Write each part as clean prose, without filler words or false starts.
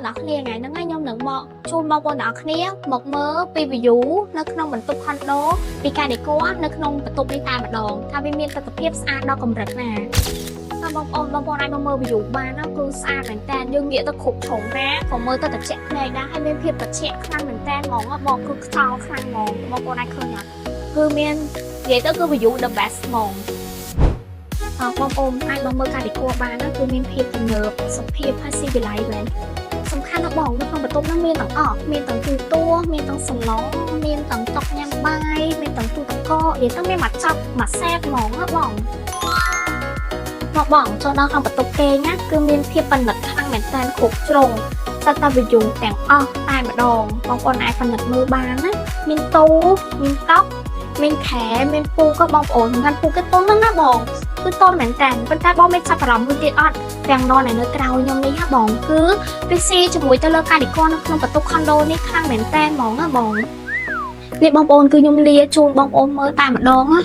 ទាំងអស់គ្នាថ្ងៃហ្នឹងខ្ញុំនឹងមកជូនបងប្អូនទាំងអស់គ្នាមកមើលពី view នៅក្នុងបន្ទប់ condo ពីការ decor នៅក្នុងបន្ទប់នេះតែម្ដងថាវាមានទស្សនភាពស្អាតដល់កម្រិតណាតើបងប្អូនបងប្អូនអាចមកមើល view បានណាគឺស្អាតមែនតើយើងងាកទៅគ្រប់ជ្រុងណាក៏មើលទៅត្រជាក់ភ្នែកដែរហើយមានភាពត្រជាក់ខ្លាំងមែនតើហ្មងបងគឺខ្យល់ខ្លាំងហ្មងបងប្អូនអាចឃើញអត់គឺមាននិយាយទៅគឺ view the best ហ្មង អបងប្អូនអាចមកមើលការ decor បានណាគឺមានភាពទំនើបសុភាពហើយស៊ីវិល័យមែនសំខាន់ណាស់បងនៅក្នុងបន្ទប់ហ្នឹងមានទាំងអស់មានទាំងទូទស្សន៍មានទាំងសាឡុងមានទាំងតុញ៉ាំបាយមានទាំងទូទឹកកកនិយាយទៅមានមួយចប់មួយ set ហ្មងណាបងមកបងចូលដល់ក្នុងបន្ទប់គេងណាគឺមានភាពប៉និតខ្លាំងមែនតើគ្រប់ជ្រុងសិតតែ view ទាំងអស់តែម្ដងបងប្អូនអាចប៉និតមើលបានណាមានទូមានតុមានខែមានពូក៏បងប្អូនសំខាន់ពូគេទន់ហ្នឹងណាបង គឺតន់មែនតើប៉ុន្តែបងមានចាប់អារម្មណ៍មួយទៀតអត់ទាំងនននៅក្រៅខ្ញុំនេះហ៎បងគឺវាស៊ីជាមួយទៅលើការ decor នៅក្នុងបន្ទប់ condo នេះខ្លាំងមែនតើហ្មងណាបងនេះបងប្អូនគឺខ្ញុំលាជូនបងប្អូនមើលតែម្ដងណា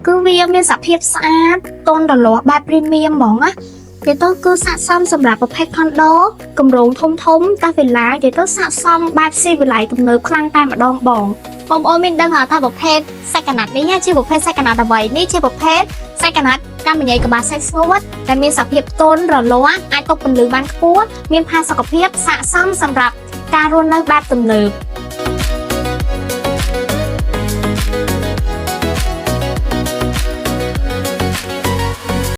គឺវាមានសភាពស្អាតតនរលាស់បែប premium ហ្មងណានិយាយទៅគឺស័ក្តិសមសម្រាប់ប្រភេទ condo គម្រោងធំធំតាវិឡានិយាយទៅស័ក្តិសមបែបស៊ីវិល័យទំនើបខ្លាំងតែម្ដងបងបងប្អូនមានដឹងថាប្រភេទសាច់កណាត់នេះជាប្រភេទសាច់កណាត់អ្វីនេះជាប្រភេទសាច់កណាត់កម្មញ៉ៃកបាសាច់ស្ងួតដែលមានសភាពទន់រលាស់អាចទប់ពន្លឺបានខ្ពស់មានផាសុកភាពស័ក្តិសមសម្រាប់ការរស់នៅបែបទំនើប។